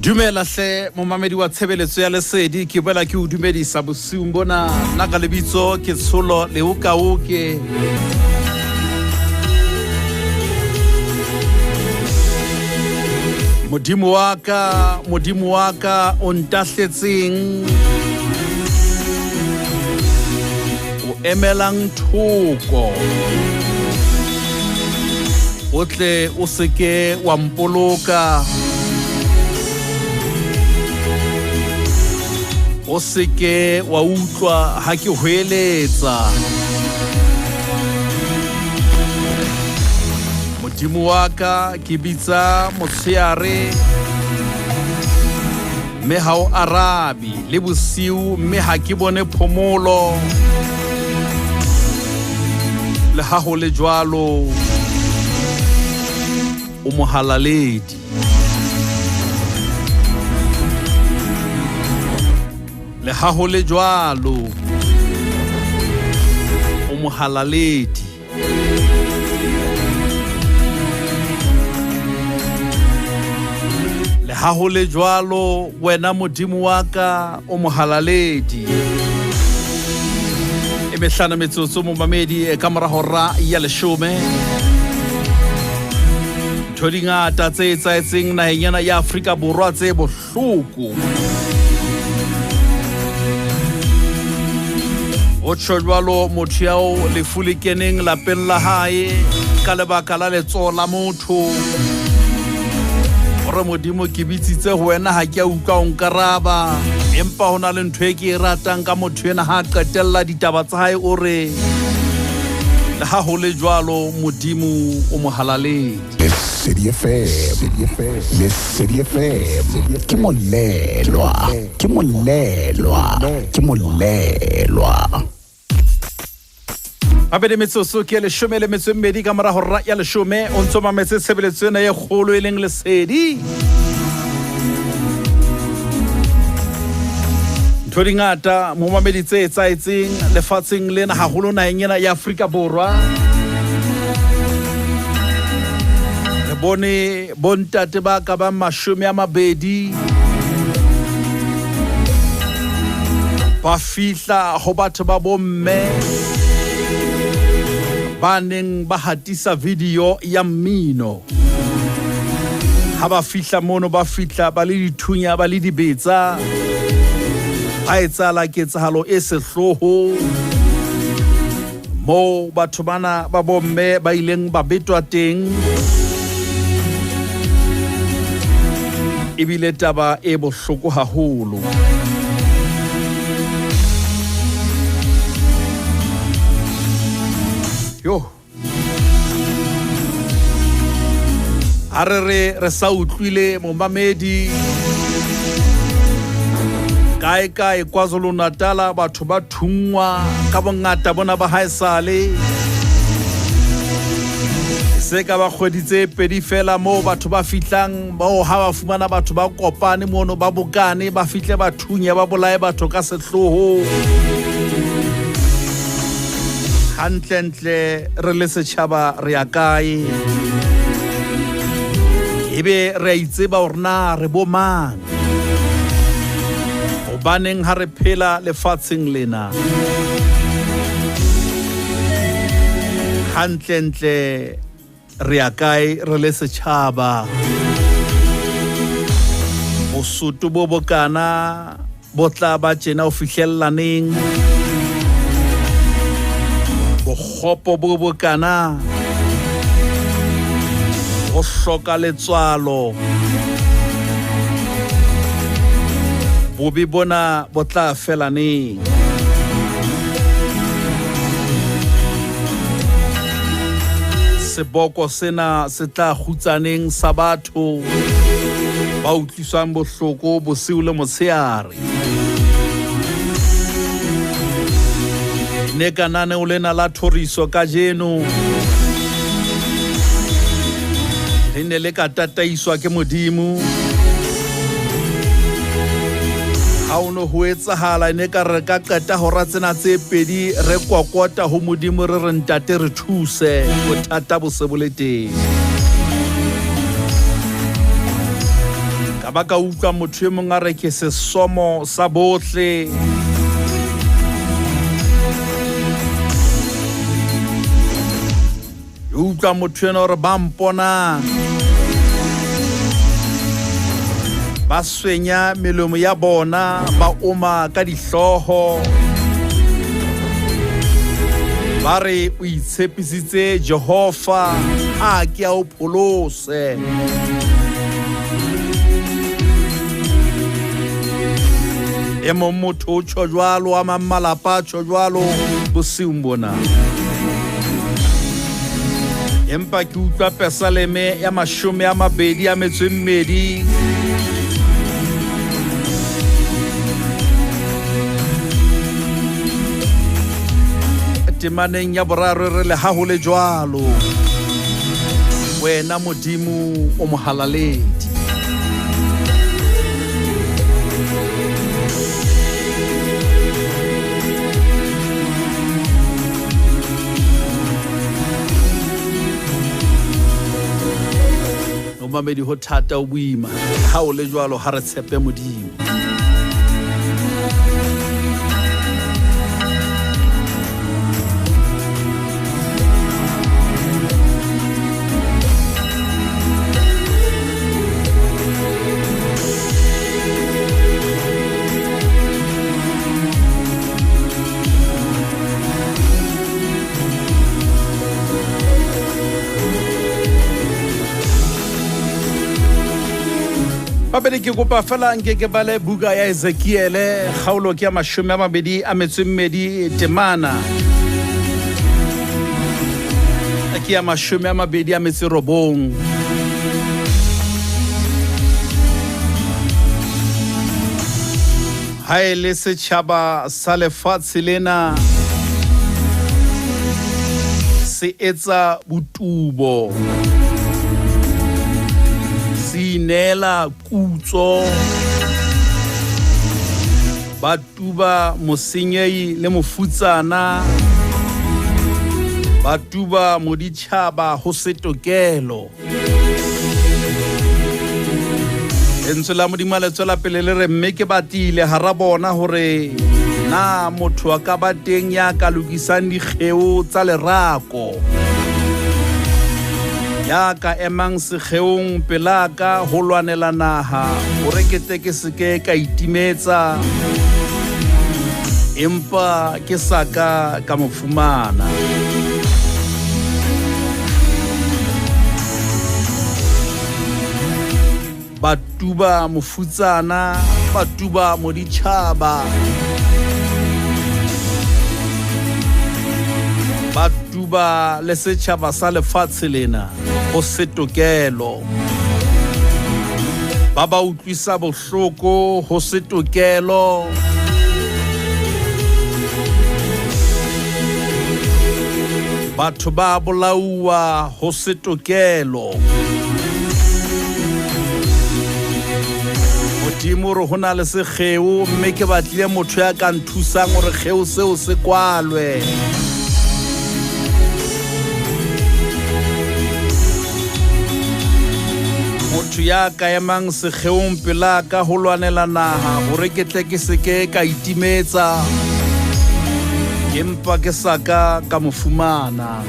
Dumela hle momamedi wa tshebeletso ya lesedi, ke boela ke o dumedisa bosiung bona. Nna ka lebitso ke Tsholo Leokaoke. Modimo wa ka, Modimo wa ka, o ntahletseng, o emelang thoko, o tle o seke wa mpoloka, o seke wa utlwa ha ke hweletsa. Modimo wa ka, ke bitsa motsheare mme ha o arabe, le bosiu mme ha ke bone phomolo. Le ha ho le jwalo, o mohalaledi. Le ha ho le jwalo, o mohalaledi. Le ha ho le jwalo, wena Modimo wa ka, o mohalaledi. E mehlano metsotso momamedi e ka mora hora ya leshome. Ntho di ngata tse etsahetseng naheng ena ya Afrika Borwa tse bohloko. Ho tjho jwalo motho yao lefu le keneng lapeng la hae ka lebaka la letsoho la motho. Hore Modimo ke bitsitse ho wena ha ke a utlwa o nkaraba, empa ho na le ntho e ke e ratang ka motho ena ha a qetella ditaba tsa hae o re le ha ho le jwalo Modimo o mohalaledi. Lesedi FM, Lesedi FM, ke molelwa, ke molelwa, ke molelwa. Mabedi metsotso ke leshome le metso e mmedi ka mora hora ya leshome. O ntso mametse tshebeletso ena e kgolo e leng Lesedi. Ntho di ngata momamedi tse etsahetseng lefatsheng lena, haholo naheng ena ya Afrika Borwa. Re bone bontate ba ka bang 20 ba fihla ho batho ba bomme ba neng ba hatisa video ya mmino. Ha ba fihla mono, ba fihla ba le dithunya, ba le dibetsa, ba etsahala ketsahalo e sehloho moo batho bana ba bomme ba ileng ba betwa teng. Ebile taba e bohloko haholo. Yo, ha re re re sa utlwile momamedi kae kae KwaZulu Natala batho ba thunngwa ka bongata bona ba haesale. Se ka ba kgwedi tse pedi fela moo batho ba fihlang, bao ha ba fumana batho ba kopane mono, ba bokane, ba fihle ba thunye, ba bolaye batho ka sehloho. Hantlentle re le setjhaba re ya kae? Ebe re a itseba hore na re bo mang? Hobaneng ha re phela lefatsheng lena? Hantlentle re ya kae re le setjhaba? Bosoto bo bokana bo tla ba tjena ho fihlellaneng. Bokgopo bo bokana, ho hloka letswalo. Bobe bona bo tla fela neng? Seboko sena se tla kgutsaneng sa batho ba utlwiswang bohloko bosiu le motshehare. Ne ka naneo lena la thoriso kajeno le ne le ka tataiswa ke Modimo. Ha o no ho etsahala, e ne ka re ka qeta hora tsena tse pedi re kokota ho Modimo, re re ntate re thuse, bothata bo se bo le teng. Ka ba ka utlwa motho e mong a re ke sesomo sa bohle. Ke utlwa motho ena hore ba mponang ba swenya melomo ya bona, ba oma ka dihlooho, ba re o itshepisitse Jehova, a ke a o pholose. E mong motho o tjho jwalo, a mang malapa a tjho jwalo bosiung bona. Empa ke utlwa Pesaleme ya 22 temaneng ya 3 re le ha ho le jwalo, wena Modimo o mohalaledi. Momamedi, ho thata o boima, ha o le jwalo ha re tshepe Modimo. Babedi, ke kopa fela nke ke bale buka ya Ezekiele, kgaolo ke ya 22 temana ke ya 29. Ha e le setjhaba sa lefatshe lena se etsa botubo, se ineela kutso, ba tuba mosenyei le mofutsana, ba tuba moditjhaba ho se tokelo. Lentswe la Modimo le tswela pele le re, mme ke batlile hara bona hore na motho a ka ba teng ya ka lokisang dikgeo tsa lerako, ya ka emang sekgeong pelaka ho lwanela naha, hore ke tle ke se ke ka itimetsa, empa ke sa ka ka mo fumana. Ba tuba mofutsana, ba tuba moditjhaba, ba tuba le setjhaba sa lefatshe lena ho se tokelo, ba ba utlwisa bohloko ho se tokelo. Batho ba bolauwa ho se tokelo. Modimo re ho na le sekgeo, mme ke batlile motho ya ka nthusang hore kgeo seo se kwalwe. Motho ya ka emang sekgeong pelaka ho lwanela naha, hore ke tle ke se ke ka itimetsa, empa ke sa ka ka mo fumana.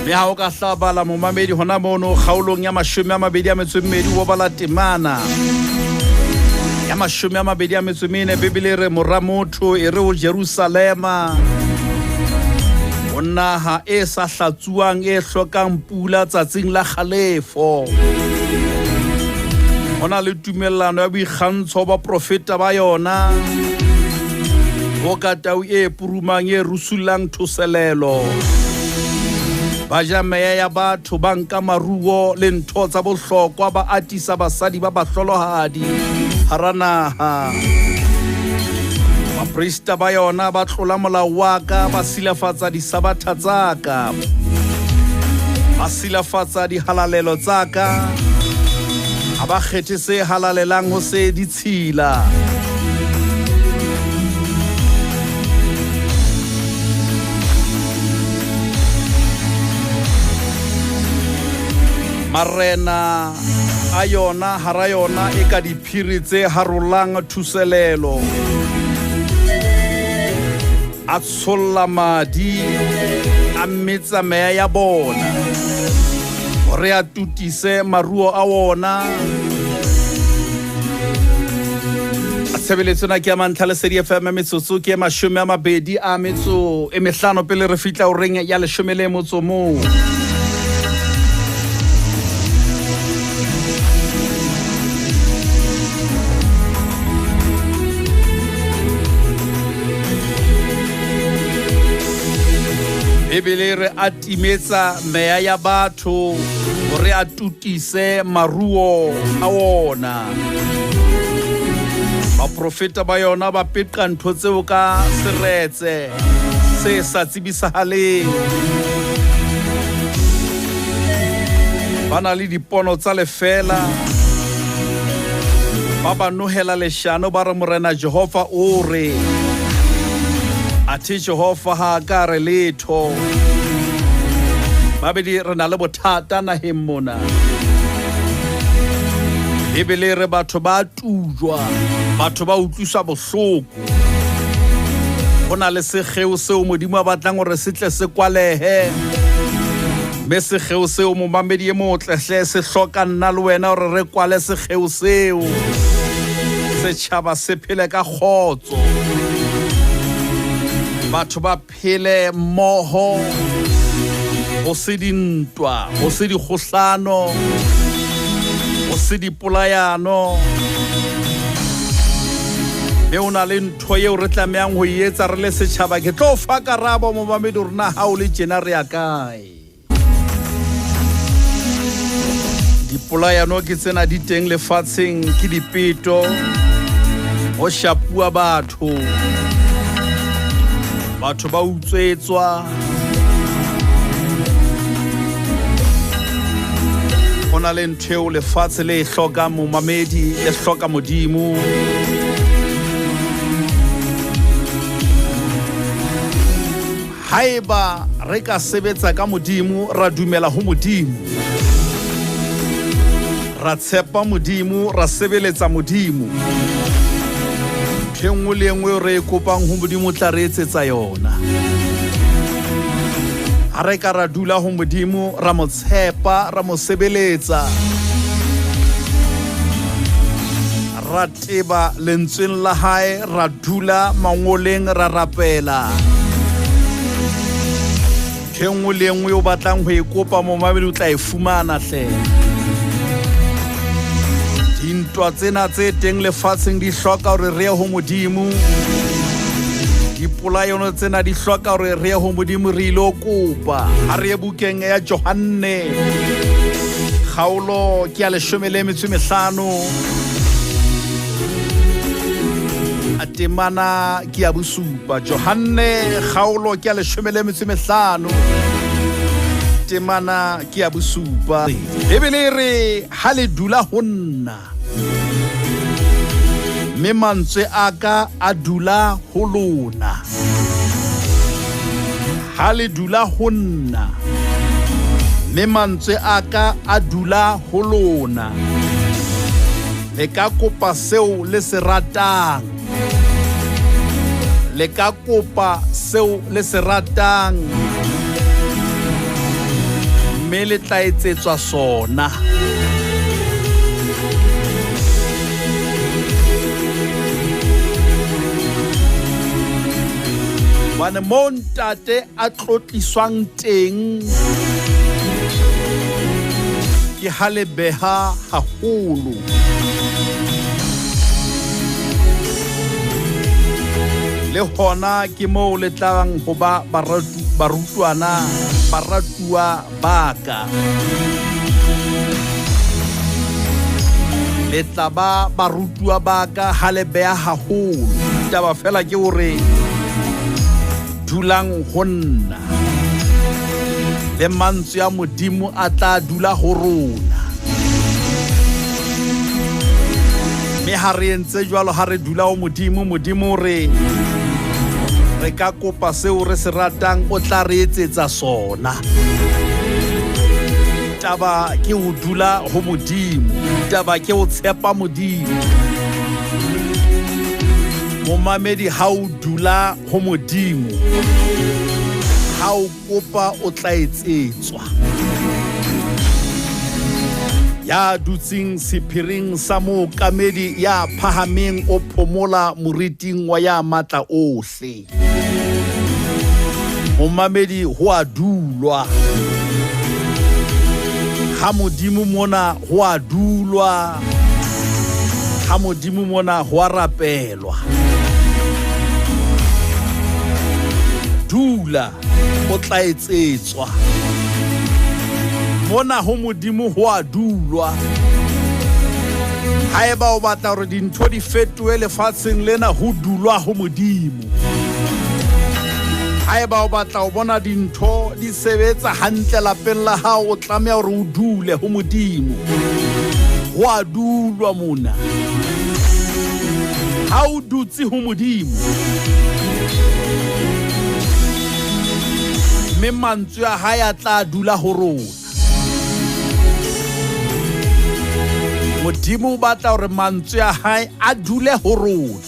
Mme ha o ka hla bala momamedi hona mono kgaolong ya 22 o bala temana ya 24, Bibele re mora motho e re ho Jerusalema, ho naha e sa hlatsuwang e hlokang pula tsatsing la kgalefo. Ho na le tumellano ya boikgantsho ba profeta ba yona, bo ka tau e purumang e rusulang thoselelo. Ba ja meya ya batho, ba nka maruo le ntho tsa bohlokwa, ba atisa basadi ba bahlolohadi hara naha. Baprista ba yona ba tlola molao wa ka, ba silafatsa disabatha tsa ka, ba silafatsa dihalalelo tsa ka, ha ba kgethe se halalelang ho se ditshila. Marena a yona hara yona e ka diphiri tse harolang thuselelo. A tsholla madi a metsa meya ya bona hore a tutise maruo a wona. Tshebeletso ena ke ya mantlha Lesedi FM, metsotso ke 25 pele re fihla horeng ya 11. Bibele re a timetsa meya ya batho hore a tutise maruo a wona. Baprofeta ba yona ba peqa ntho tseo ka seretse se sa tsebisahaleng. Ba na le dipono tsa lefela, ba ba nohela leshano, ba re Morena Jehova o re, athe Jehova ha a ka re letho. Babedi re na le bothata naheng mona. Bibele re batho ba tujwa, batho ba utlwiswa bohloko. Ho na le sekgeo seo Modimo a batlang hore se tle se kwalehe. Mme sekgeo seo momamedi e motle hle se hloka nna le wena hore re kwale sekgeo seo. Setjhaba se phele ka kgotso. Batho ba phele mmoho, ho se dintwa, ho se dikgohlano, ho se dipolayano. Mme o na le ntho eo re tlamehang ho e etsa re le setjhaba. Ke tlo fa karabo momamedi hore na ha o le tjena re ya kae. Dipolayano ke tsena di teng lefatsheng, ke dipeto, ho shapuwa batho, batho ba utswetswa. Ho na le ntho eo lefatshe le e hlokang momamedi, le hloka Modimo. Haeba re ka sebetsa ka Modimo, ra dumela ho Modimo, ra tshepa Modimo, ra sebeletsa Modimo, ntho e nngwe le e nngwe re e kopang ho Modimo o tla re etsetsa yona. Ha re ka ra dula ho Modimo, ra mo tshepa, ra mo sebeletsa, ra teba lentsweng la hae, ra dula mangoleng, ra rapela. Ntho e nngwe le e nngwe o batlang ho e kopa momamedi o tla e fumana hle. Dintwa tsena tse teng lefatsheng di hloka hore re ye ho Modimo. Dipolayano tsena di hloka hore re ye ho Modimo, re ilo kopa. Ha re ye bukeng ya Johanne, kgaolo ke ya 15, temana ke ya 7. Johanne kgaolo ke ya 15, temana ke ya 7. Bibele e re ha le dula ho nna, mme mantswe a ka a dula ho lona. Ha le dula ho nna, mme mantswe a ka a dula ho lona, le ka kopa seo le se ratang. Le ka kopa seo le se ratang, mme le tla etsetswa sona. Hobane moo ntate a tlotliswang teng ke ha le beha haholo. Le hona ke moo le tlang ho ba barutwana, baratuwa ba ka. Le tla ba barutuwa ba ka ha le beha haholo. Taba fela ke hore dulang ho nna, le mantswe a Modimo a tla dula ho rona. Mme ha re entse jwalo, ha re dula ho Modimo, Modimo re re ka kopa seo re se ratang, o tla re etsetsa sona. Taba ke ho dula ho Modimo, taba ke ho tshepa Modimo. Momamedi, ha o dula ho Modimo, ha o kopa o tla etsetswa. Ya dutseng sephiring sa mookamedi ya phahameng o phomola moriting wa ya matla ohle. Momamedi, ho a dulwa ha Modimo mona, ho a dulwa ha Modimo mona, ho a rapelwa. Dula, o tla etsetswa. Mona ho Modimo ho a dulwa. Haeba o batla hore dintho di fetohe lefatsheng lena, ho dulwa ho Modimo. Haeba o batla ho bona dintho di sebetsa hantle lapeng la hao, o tlameha hore o dule ho Modimo. Ho a dulwa mona. Ha o dutse ho Modimo, mme mantswe a hae a tla dula ho rona. Modimo o batla hore mantswe a hae a dule ho rona.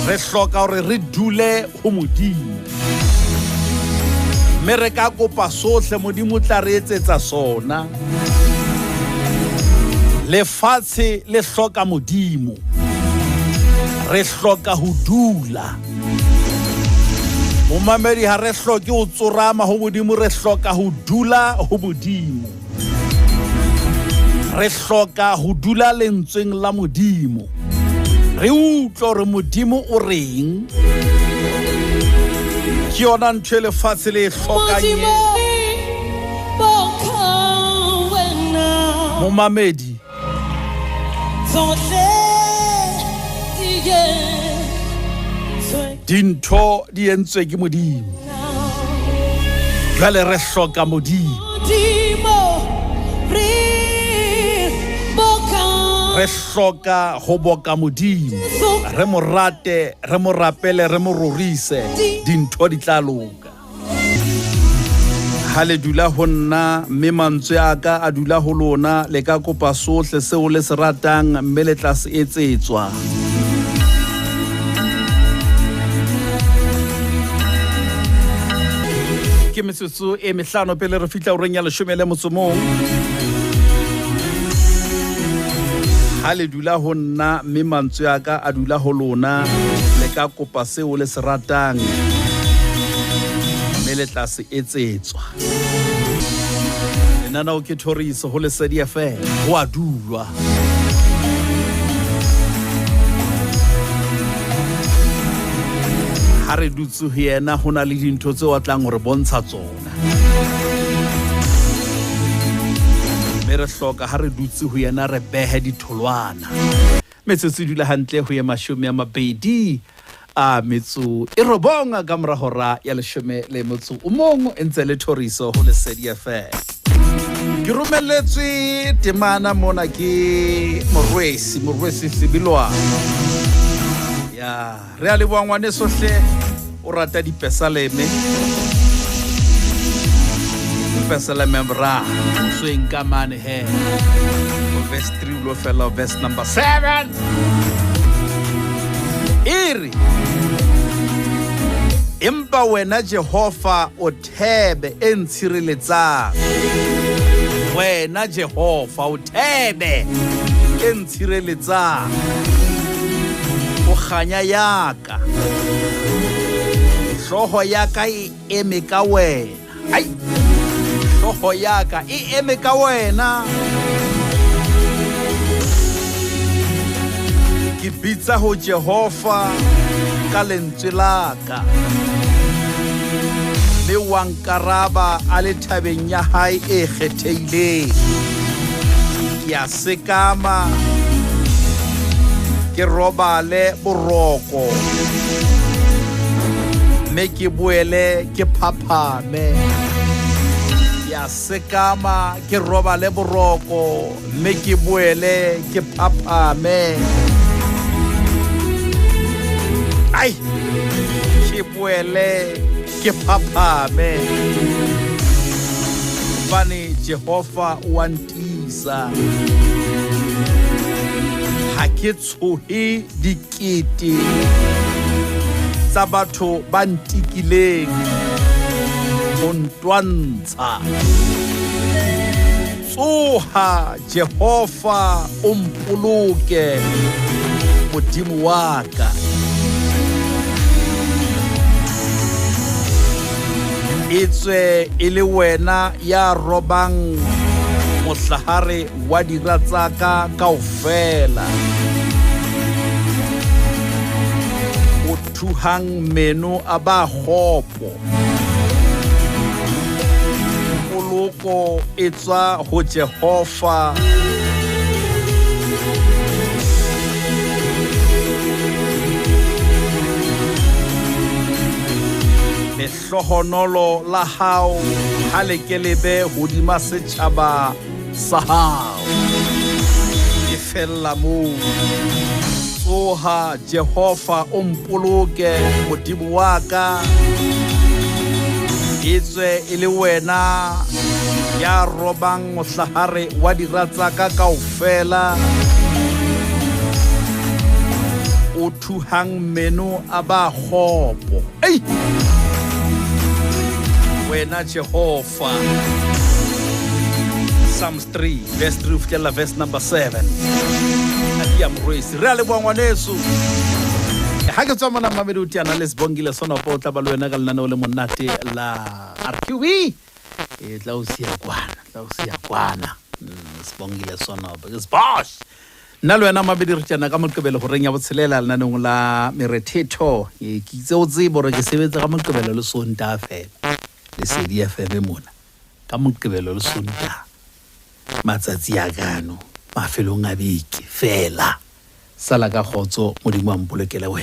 Re hloka hore re dule ho Modimo, mme re ka kopa sohle, Modimo o tla re etsetsa sona. Lefatshe le hloka Modimo. Re hloka ho dula. Momamedi, ha re hloke ho tsorama ho Modimo, re hloka ho dula ho Modimo. Re hloka ho dula lentsweng la Modimo, re utlwe hore Modimo o reng. Ke yona ntho e lefatshe le e hlokang e. Momamedi, dintho di entswe ke Modimo, jwale re hloka Modimo. Re hloka ho boka Modimo, re mo rate, re mo rapele, re mo rorise, dintho di tla loka. Ha le dula ho nna, mme mantswe a ka a dula ho lona, le ka kopa sohle seo le se ratang, mme le tla se etsetswa. Ke metsotso e mehlano pele re fihla horeng ya leshome le motso mong. Ha le dula ho nna, mme mantswe a ka a dula ho lona, le ka kopa seo le se ratang, mme le tla se etsetswa. Lenaneo ke Thoriso ho Lesedi FM. Ho a dulwa. Ha re dutse ho yena, ho na le dintho tseo a tlang ho re bontsha tsona. Mme re hloka ha re dutse ho yena re behe ditholwana. Metsotso e dula hantle ho ye 20 a metso e robong ka mora hora ya leshome le motso o mong, e ntse le Thoriso ho Lesedi FM. Ke romelletswe temana mona ke Morwesi, Morwesi Sebilwa. Ya, re a leboha ngwaneso hle, o rata dipesaleme. Pesaleme bra, sweng ka mane he. Verse 3 o lo fela verse number 7. E re, empa wena Jehova o thebe e ntshireletsang. Wena Jehova o thebe e ntshireletsang. O kganya ya ka. Hlooho ya ka e eme ka wena. Ai! Hlooho ya ka e eme ka wena. Ke bitsa ho Jehova ka lentswe la ka. Mme wa nkaraba a le thabeng ya hae e kgethehileng. Ke a sekama, ke robale boroko, mme ke boele ke phaphame. Ke a sekama, ke robale boroko, mme ke boele ke phaphame. Ai, ke boele ke phaphame. Hobane Jehova o a ntiisa. Ha ke tshohe dikete tsa batho ba ntikileng ho ntwantsha. Tsoha, Jehova, o mpoloke, Modimo wa ka. Etswe e le wena ya robang mohlahare wa dira tsa ka kaofela. O thuhang meno a ba kgopo. Poloko e tswa ho Jehova. Lehlohonolo la hao ha le ke le be hodima setjhaba sa hao. E fella moo. Tsoha, Jehova, o mpoloke, Modimo wa ka. Etswe e le wena ya robang mohlahare wa dira tsa ka kaofela, o thuhang meno a ba kgopo. Ei! Wena Jehova. Psalms 3 verse 3 ho fihlella verse number 7. Adia Morwesi. Re a leboha ngwaneso. Ha ke tswa mona Mmamedi o teana le Sibongile Sonopo o tla ba le wena ka lenaneo le monate la RQB. E tla o siya kwana, tla o siya kwana. Sibongile Sonopo. Ke Sbosh. Nna le wena Mmamedi re teana ka Moqebelo horeng ya botshelela lenaneong la Merethetho. Ke itse o tsebe hore ke sebetsa ka Moqebelo le Sontaha feela. Lesedi FM mona. Ka Moqebelo le Sontaha. Matsatsi a kano mafelong a beke feela. Sala ka kgotso, Modimo a mpolokele wena.